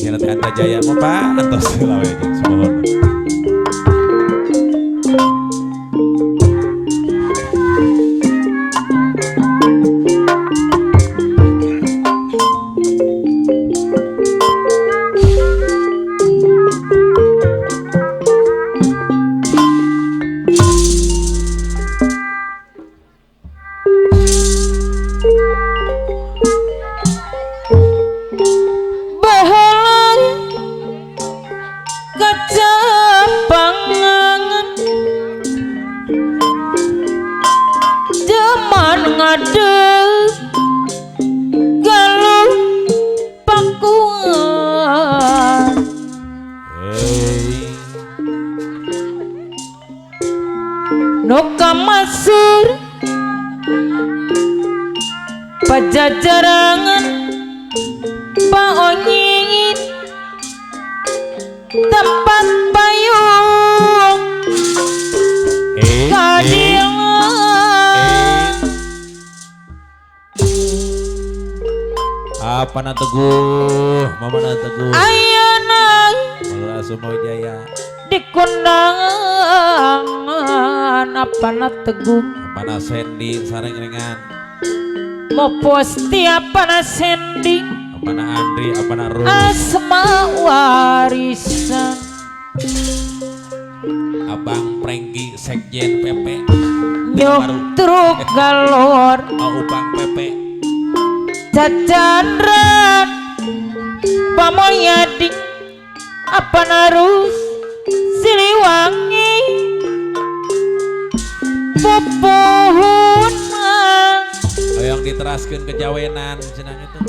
Cenah teh Antajaya mah Pak antos heula we jeung sumuhun. Pajajarangan paonyingin tempat payung kadilan apa na teguh mama na teguh ayana Malura Sumawijaya dikondangan apa na teguh apa na Sendi sareng-rengan mau posti apa na Sendi apa na Andri apa na Rus asma warisan Abang Prengki Sekjen PP nyok truk galor Upang PP cacandran pamoyadi apa narus Siliwangi pupuhun yang diteraskan kejawenan cenah itu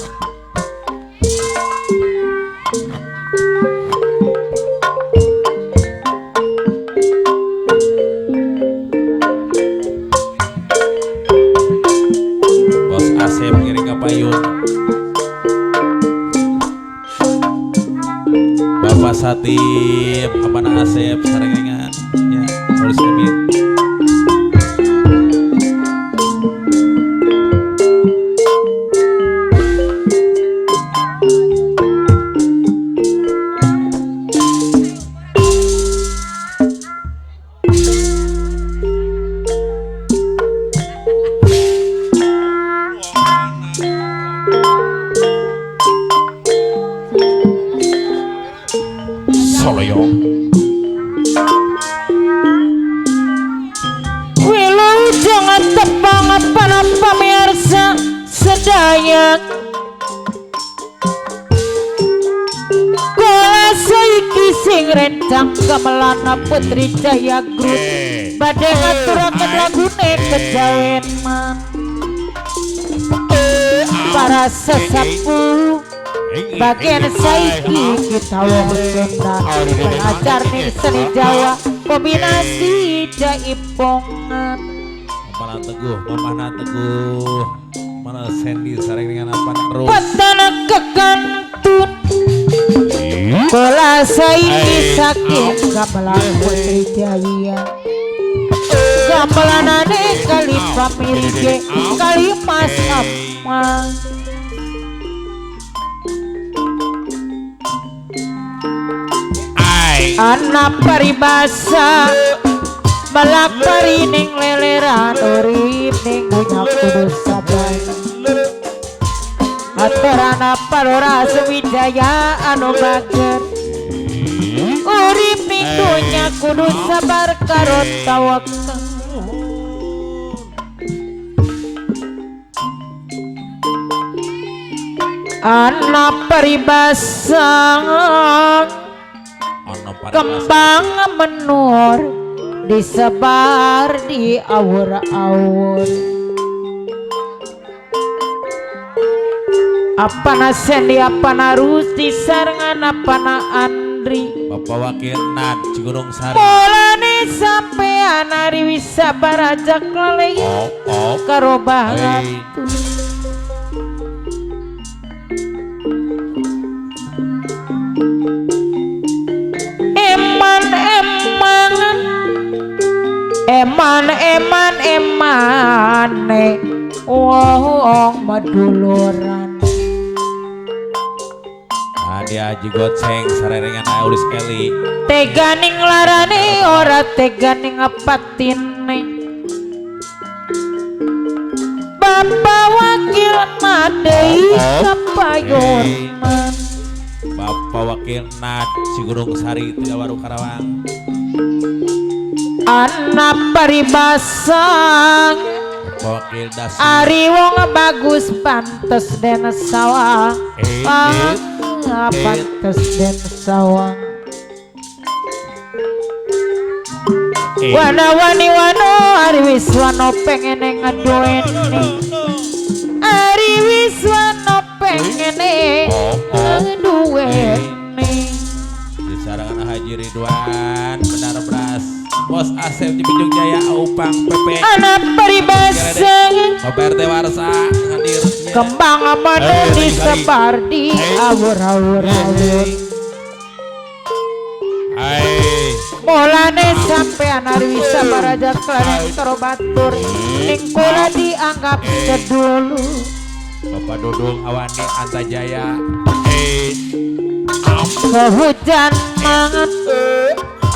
Bos Asep ngiring ka payun Bapak Satip apana Asep sarengan ya harus kemit. Gamelana Putri Jaya Group badhe ngaturaken lagune kejawen para sesepuh bagian saiki kita wong Sunda belajar ning seni Jawa kombinasi jaipongan mana teguh mamana teguh mana Sendi sareng dengan apa terus petana kekantun bola saiki saking gamelan Putri Jaya gamelanane kali pamirige kali Mas Amang anak paribasa melak pari ning leleran urip ning dunya kudu sabar aturana palura Suwijaya anu bager urip ning dunya kudu sabar karo tawakal anak paribasa kembang menur disebar di awur-awur apana Sendi apana Rusti sarengan apana Andri Bapak Wakil Nad Cigunung Sari mulane sampean ari wis sabar ajak lalai karo batu eman eman eman eman emane wong maduluran. Adi Haji Goceng sarerengan Aulis Eli. Tega ning larane ora tega ning patine. Bapak Wakil Nadei Kapayonan. Bapak Wakil Nad Cigunung Sari Tigawaru Karawang. Anak paribasang Wakil Dasi. Ari wong bagus pantes den sawang. Pantes den sawang. Wana wani wano ari wiswano pengene ngaduene. Ari wiswano pengene ngaduene. Disarangan Haji Ridwan Benar Beras Bos Asep Cipinjung Jaya Upang Pepe. Anak paribasa Bapak RT Warsa hadir. Kembang amane disebar di awur-awur-awur. Mulane sampean ari wisa baraja klanen toro batur ning kula dianggap sedulu. Bapak Dudung Awani Antajaya. Kehujanan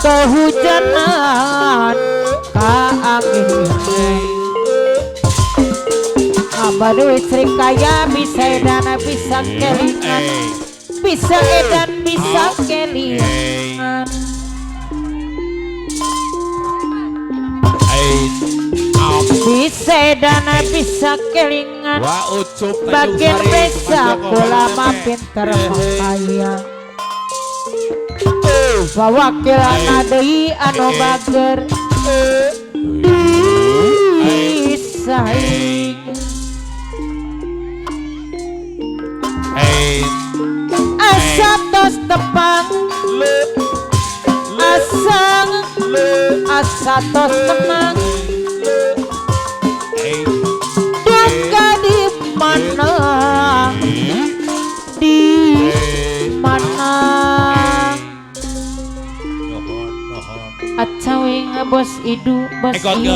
kehujanan kaangin. Abah duit Srikaya bisa edan bisa kelingan. Bisa edan bisa kelingan. Bisa edan bisa kelingan. Bagian bisa kula mah pinter makaya. Wakil deui anu bager disaing. Asa tos tepang asang asa tos tenang. Duka di mana di mana. Acawing bos idu bos idu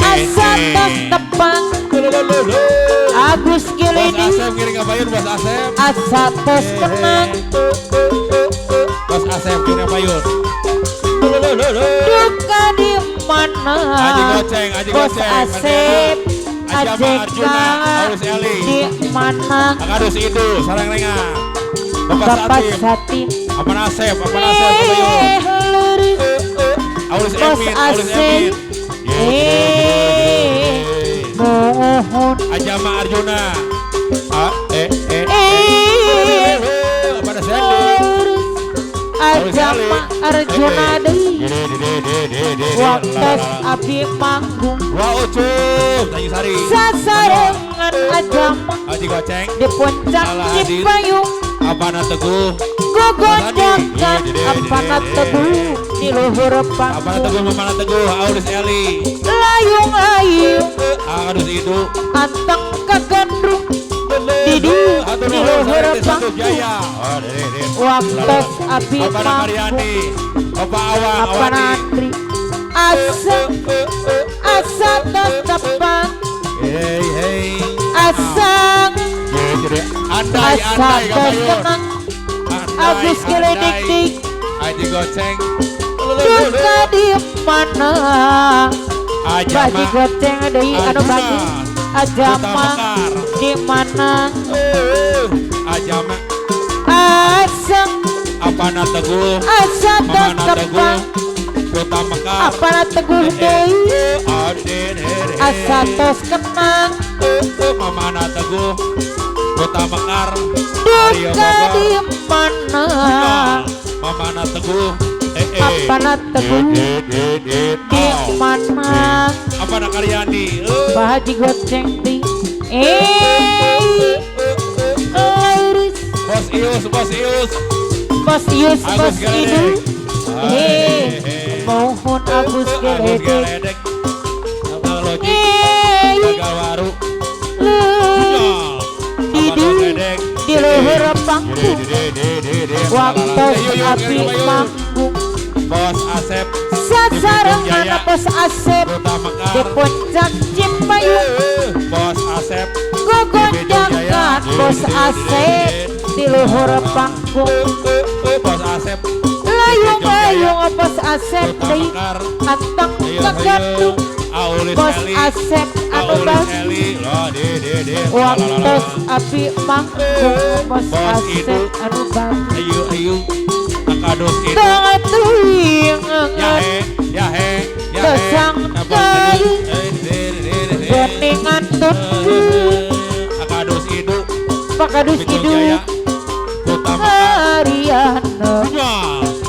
asa tos tepang Agus Gilidi asa tos tenang. Bos Asep kirim payun. Duka di mana Bos Asep Ajeka di mana. Agus Idu sareng renga Bapak Satim. Apa Asep apa Asep Aulis Emin Aulis Emin. Mohon Ajama Arjuna. A E E pada Sandy. Ajama Arjuna deui. Waktos abdi manggung. Wa Ucup Tanjung Sari. Sasarengan Ajama Haji Goceng di puncak Cipayung. Apana Teguh gogonjakan apana Teguh di luhur panggung. Apana Teguh Mamana Teguh Aulis Eli. Layung layung Agus Idu anteng kagandrung di luhur panggung. Waktos abdi manggung Bapak Awang apana Andri asa asa tos tepang asang andai andai tos tenang. Agus Geledik dik Haji Goceng duka di mana. Haji Goceng deui anu bagus Ajama di mana. Ajama asang apana Teguh asa tos tepang Kota Mekar apana Teguh deui asa tos kenang. Mamana Teguh Kota Mekar duka di mana. Mamana Teguh apana Teguh di mana. Apana Karyani Pak Haji Goceng di Bos Ius Bos Ius Bos Ius Bos Idu mohon Agus Geledek Waru di luhur panggung. Waktos abdi manggung Bos Asep sasarengan Bos Asep di puncak Cipayung. Bos Asep gogonjakan Bos Asep Di luhur panggung Bos Asep layung-layung Bos Asep deui anteng kagandung Bos Asep anu bagi waktos api manggung Bos Asep anu bagi ayu ayu akadus itu teuing ya he kesangkai geningan tutkeun akadus idu pakadus idu Ariana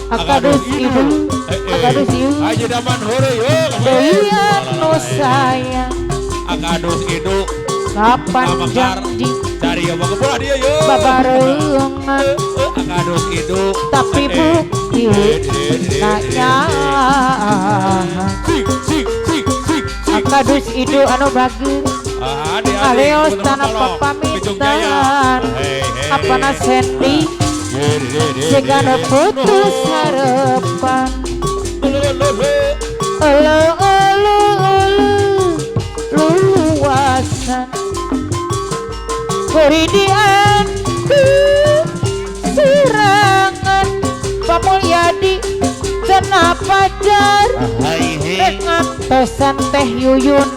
akadus idu akadus iu aja daman hore yo deui nu sayang akadus idu kapan janji cari yang mau bola dia yo babarengan akadus idu tapi bukti nanya akadus idu anu bager aleos tanah papamitan apana sendi segala putus harapan elo elo elo luasan beridian serangan Pamulyadi cenah pacar rek ngantosan Teh Yuyun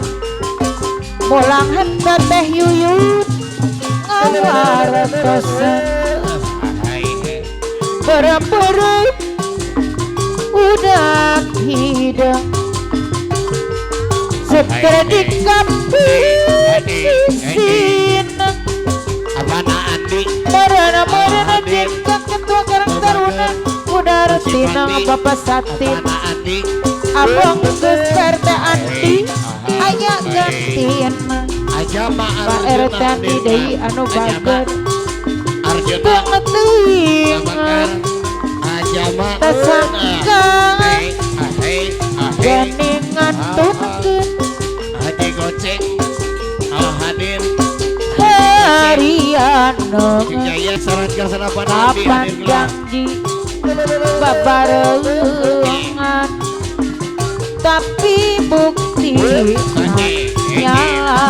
mulang henteu Teh Yuyun ngawartosan berem-berem udah hidung segera dikapit sisina apana Andi marana-marana jengkak ketua Karang Taruna udah retina Bapak Satin abang geus RT Andi aya gantiin Pak RT Andi deui anu bager banget teuing tasangka geningan tutkeun Haji Goceng Alhadir Hariano kapan janji babarengan tapi bukti nyala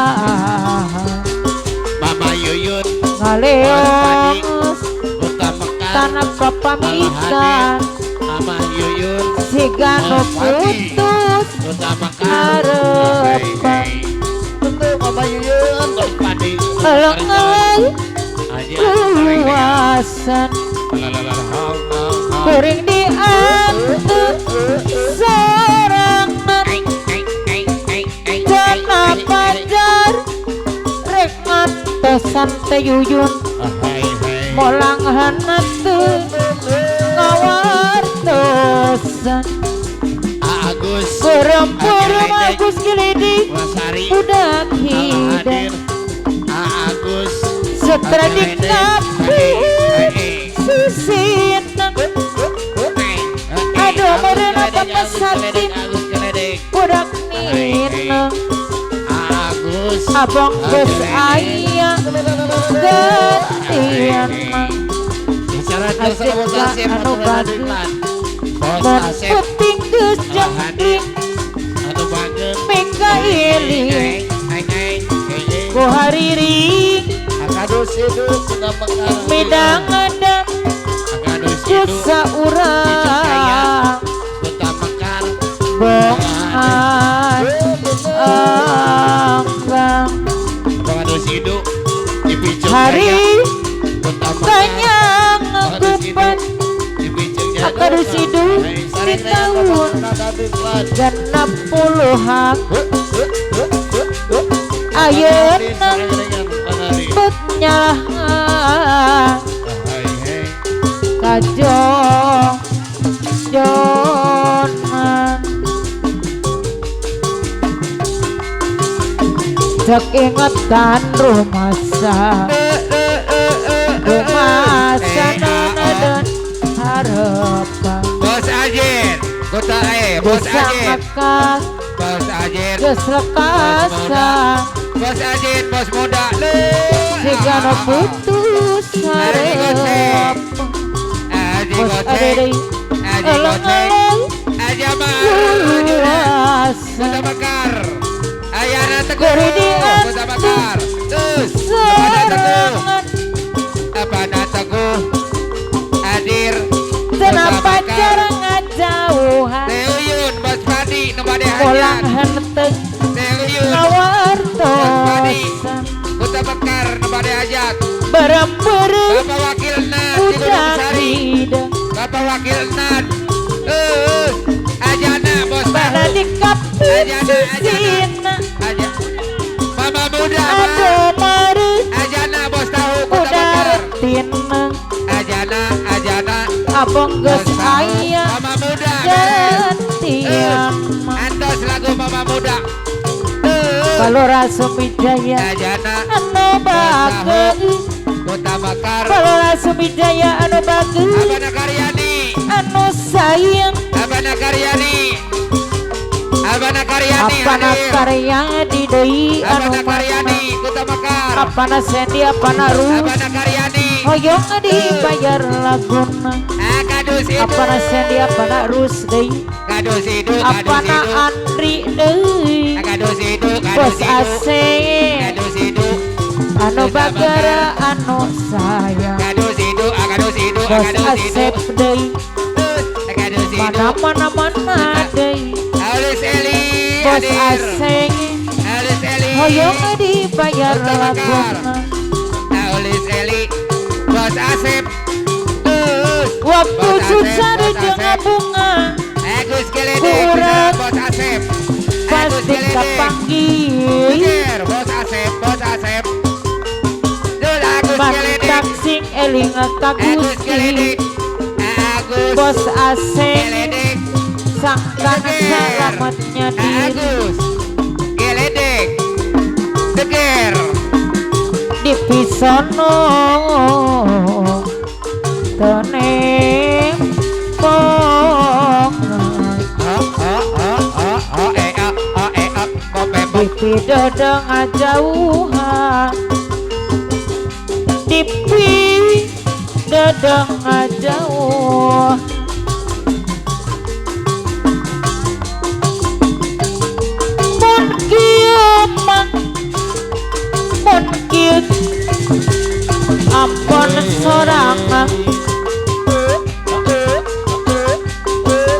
Mama Yuyun ngaleos tanah papamitan Mama Yuyun sigano putus harapan Mama Yuyun eleng-eleng luasan kuring diantuk sorangan cenah pacar rek ngantosan Teh Yuyun molang hanatu ngawartosan Agus berem-berem Agus Gilidi budak hidang Agus setra dikapit sisina aduh marana Bapak Satin budak nina abang geus aya gantian asep anu bager mun penting geus jengkring mika iling ku hariring midangadan ku saurang bongan anggang hari kanyang ngupan akadus hidup di tahun 60-an ayeuna bet nyalahan kajong jonan cek ingetan rumasa rumasa nana dan harapan Bos Ajin kota Bos Ajin Bos Ajin geus lekasa Bos Ajin bos muda sigana putus hareup Bos Ajin eleng-eleng luasa Kota Mekar Ayana Teguh Kota Mekar terus serangan Apana Teguh Bolang henteu ngawartosan Kota Mekar nu bade hajat. Berem-berem Bapak Wakilna di Gunung Sari. Bapak Wakilna Ajana bos tahu. Ajana Ajana. Mama muda Ajana bos tahu Kota Mekar. Ajana Ajana. Abong geus aya. Mama muda. Antos lagu Mama muda. Balora Sumijaya Ajana anu bageus Kota Mekar. Balora Sumijaya anu bageus. Abana Karyani anu sayang. Abana Karyani. Abana Karyani. Abana Karyani deui anu Abana Karyani Kota Mekar. Abana Sendi abana Rus. Abana Karyani hoyong dibayar laguna. Kadus itu. Abana Sendi abana Rus deui. Kadus itu. Abana Andri deui. Kadus itu. Bos Asep Kadus itu. Anu bagara anu sayang. Kadus itu. Kadus itu. Bos Asep deui. Kadus itu. Mana mana mana deui. Alis Eli. Bos Aseng Alis Eli hoyong dibayar laguna. Alis Eli Bos Asep. Waktu susah jeung bunga Agus Geledek Bos Asep. Pasti kapanggih Bos Asep Bos Asep. Agus Geledek mantak sing eling ka Gusti. Agus Bos Asep sangkan selamatnya diri. Agus Geledek Seger di pisono tenempong di pidodong jauhan di pidodong jauh. Mun kieu mah mun kieu ampun sorangan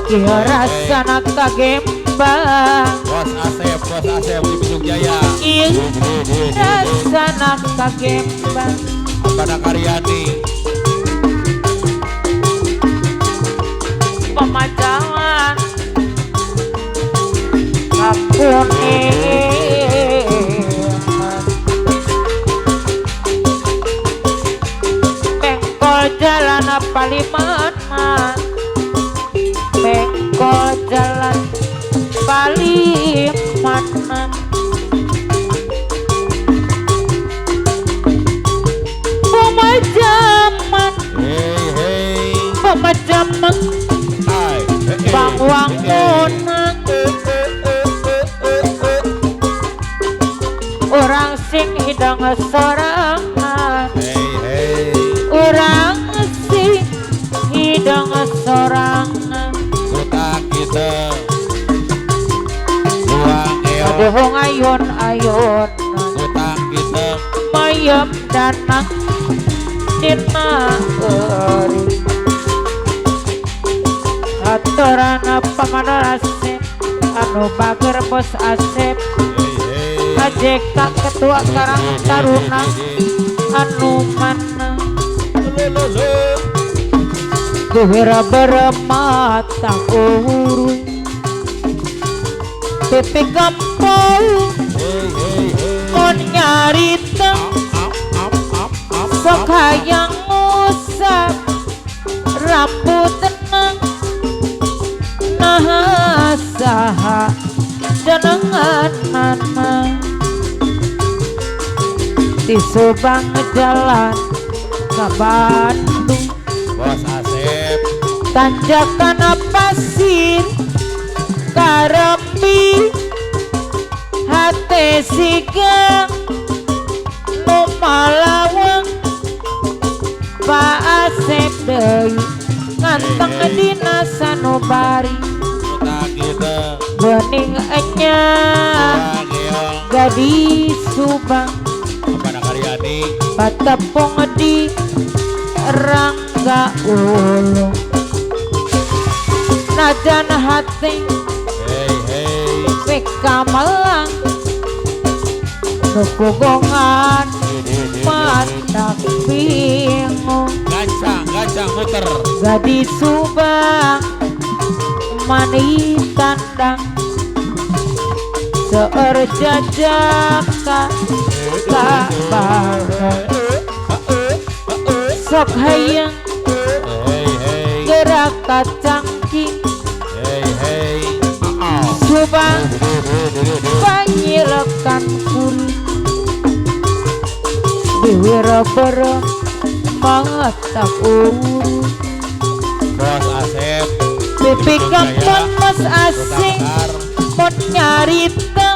kieu rasana kagembang. Bos Asep, Bos Asep di Bijung Jaya. Ieu rasana kagembang. Abana Karyani pemajangan kakuningan bengkol jalan Palimanan. Bengkol jalan Palimanan. Pemajaman pemajaman bangwangunan orang sing hidang sorangan. Orang sing hidang sorangan. Kota kita luang eo aduh ayun-ayun. Kota kita mayem danang dina eri aturan pamanor Asep anu bager Bos Asep AJK Ketua Karang Taruna anu mana Guhira bermata uruy pipi gampol mun nyarita sok hayang ngusap rambut tenang nah saha jenengan mana di Subang jalan ke Bandung. Bos Asep tanjakan pasir karembi hate siga nu malaweng Pak Asep deui nganteng dina sanubari. Bening enya gadis Subang patepung di Rangga Ulung najan hati Eka Malang nu bogongan matak bingung. Gancang, gancang muter. Gadis Subang mani tandang seueur jajaka ka barang sok hayang gerak kacangking Subang panyilekan kuri biwira boro mangatak uru. Bos Asep pipi kempon mas asing mon nyarita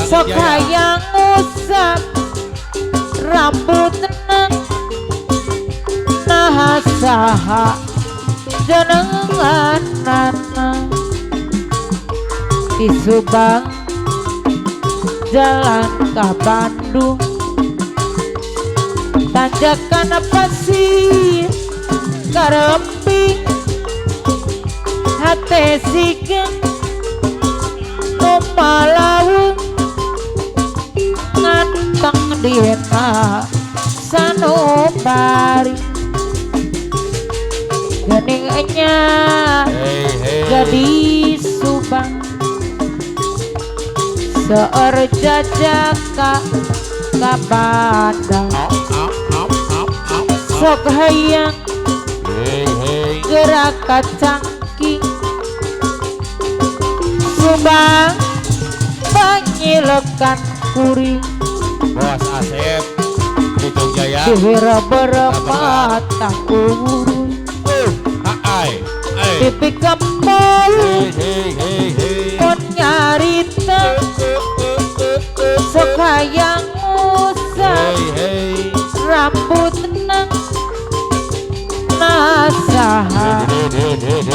sok hayang usap rambut tenang nah saha jenenganana di Subang jalan ke Bandung tanjakan pasir karemping hate sigen lumalaung nganteng dina sanubari gening enya gadis Subang seueur jajaka ka Padang sok hayang gerak kacangking Subang panyilekan kuring. Bos Asep Bitung Jaya diwira mata urut pipi kempol kon nyarita sok hayang usap rambut tenang nasaha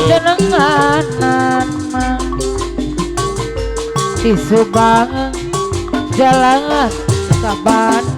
jenenganana di Subang jalan ke Bandung.